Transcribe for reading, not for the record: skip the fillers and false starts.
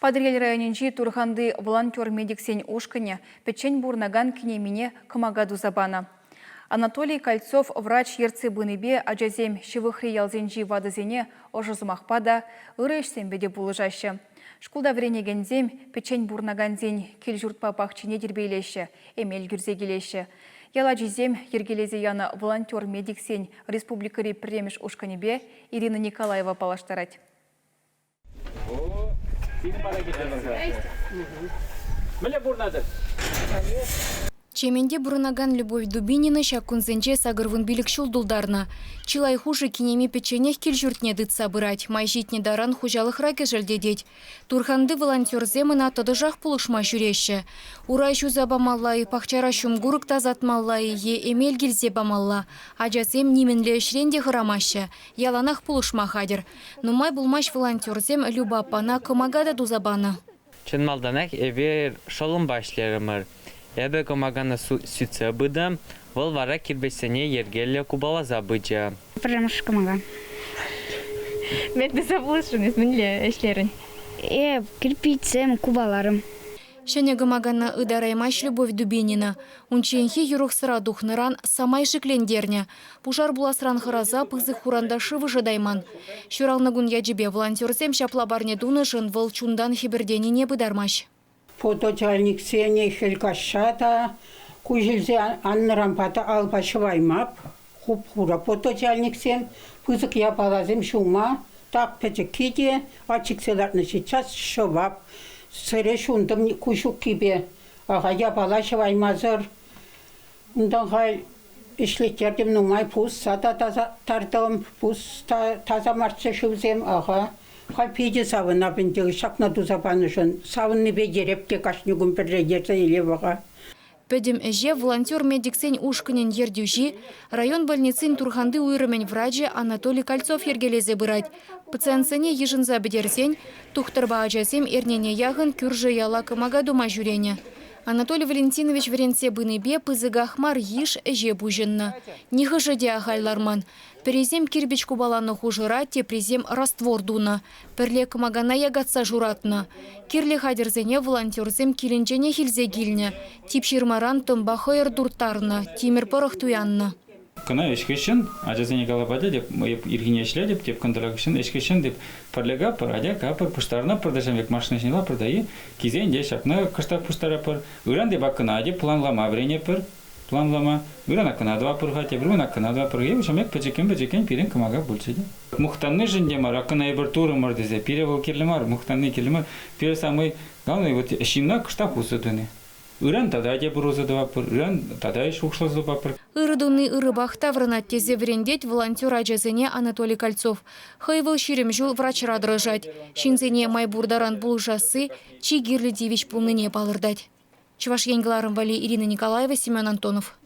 Патӑрьел районӗнчи Турханти волонтер-медиксен ушкӑнӗ пӗччен пурӑнакан кинемине кӑмака туса панӑ. Анатолий Кольцов врач ертсе пынипе ачасем ҫывӑхри ялсенчи ватӑсене ӑшӑ сӑмахпа та, ырӑ ӗҫсемпе те пулӑшаҫҫӗ. Шкулта вӗренекенсем пӗччен пурӑнакансен кил-ҫуртпа пахчине тирпейлеҫҫӗ, эмел кӳрсе килеҫҫӗ. Ял ачисем йӗркелесе янӑ волонтер-медиксен республикӑри пӗрремӗш ушкӑнӗпе Ирина Николаева паллаштарать. Мӗнле пурӑнатӑр? Чементе пурӑнакан Любовь Дубинина ҫак кунсенче 85 ҫул тултарнӑ. Чылай хушӑ кинеми пӗчченех кил-ҫуртне тытса пырать, май ҫитнӗ таран хуҫалӑхра кӗшӗлтетет. Турханти волонтерсем ӑна тӑтӑшах пулӑшма ҫӳреҫҫӗ. Урай ҫуса памалла-и, пахчара ҫум-курӑк тасатмалла-и е эмел килсе памалла. Ачасем нимӗнле ӗҫрен те хӑрамаҫҫӗ, яланах пулӑшма хатӗр. Нумай пулмасть волонтерсем Люба аппана кӑмака та туса панӑ. Чӑн малтанах эпир шӑллӑмпа ӗҫлерӗмӗр. Эпӗ кӑмакана сӳтсе пытӑм, вӑл вара кирпӗчсене йӗркеллӗ купаласа пычӗ. Пӗрремӗш кӑмака. Мӗн туса пулӑшрӑн эс, мӗнле ӗҫлерӗн? Эп кирпӗчсем купаларӑм. Ҫӗнӗ кӑмакана ытараймасть Любовь Дубинина. Унчченхи юрӑхсӑра тухнӑран самай шиклентернӗ. Пушар пуласран хӑраса пысӑк хуранта шыв ӑшӑтайман. Ҫуралнӑ кун ячӗпе волонтерсем ҫапла парне тунӑшӑн вӑл чунтан хӗпӗртенине пытармасть. Фоточальниксене хӗл каҫса та куҫ илсе аннӑранпа та алпа ҫӑваймап. Хуп-хура фоточальниксем, пысӑк япаласем ҫума, так пӗчӗкки те чиксе лартнӑ сейчас ҫӑвап. Сӗре ҫунтӑм ку ҫуккипе. Аха, япала ҫӑваймасӑр. Унтан халь ӗҫлеттертӗм нумай, пусса та тасаттартӑм, пус та таса марччӗ шывсем, аха. Халь питӗ савӑнап ӗнтӗ ҫакна туса панӑшӑн. Савӑннипе йӗреп те кашни кун пӗрре йӗрсе илеп-ха. Пӗтӗм ӗҫе волонтер-медиксен ушкӑнӗн ертӳҫи, район больницин Турханти уйрӑмӗн врачӗ Анатолий Кольцов йӗркелесе пырать. Пациентсене йышӑнса пӗтерсен тухтӑрпа ачасем эрнене яхӑн кӳршӗ яла кӑмака тума ҫӳренӗ. Анатолий Валентинович вӗрентсе пынипе пысӑках мар йыш ӗҫе пуҫӑннӑ. Нихӑшӗ те ахаль ларман. Пӗрисем кирпӗч купаланӑ хушӑра теприсем раствор тунӑ. Пӗрле кӑмакана якатса шуратнӑ. Кирлӗ хатӗрсене волонтерсем килӗнченех илсе килнӗ. Тип ҫырмаран тӑмпа хӑйӑр турттарнӑ, тимӗр пӑрӑх туяннӑ. Кӑна ӗҫ хыҫҫӑн ачасене калапа тетӗп, эп ирхине ӗҫлетӗп, теп кӑнтӑра хыҫҫӑн ӗҫ хыҫҫӑн теп пӗрле капӑр, атя капӑр, пуҫтарӑнатпӑр та ҫавӑн пек машина ҫине лапӑр та и килсен те ҫакна кӑштах пуҫтаратпӑр. Ыран теп аккӑна теп планлама вӗренетпӗр. Планлама. Ыран аккӑна тӑватпӑр-ха, тепӗр кун аккӑна тӑватпӑр. Эпӗ ҫавӑн пек пӗчӗккӗн-пӗчӗккӗн пирӗн кӑмака пулчӗ те. Мухтаннишӗн те мар, аккӑна эпир турӑмӑр тесе. Пире вӑл кирлӗ мар, мухтанни кирлӗ мар. Пире самый главный вот ҫынна кӑштах усӑ туни. Ыран тата тепӗр усӑ тӑватпӑр, ыран тата ӗҫ шухӑшласа тупатпӑр. Ырӑ туни ырӑпах таврӑнать тесе вӗрентет волонтер ачасене Анатолий Кольцов. Хӑй вӑл 20 ҫул врачра тӑрӑшать. Ҫынсене май пур таран пулӑшасси чи кирлӗ тивӗҫ пулнине палӑртать. Чӑваш Ен кӑларӑм валли Ирина Николаева, Семен Антонов.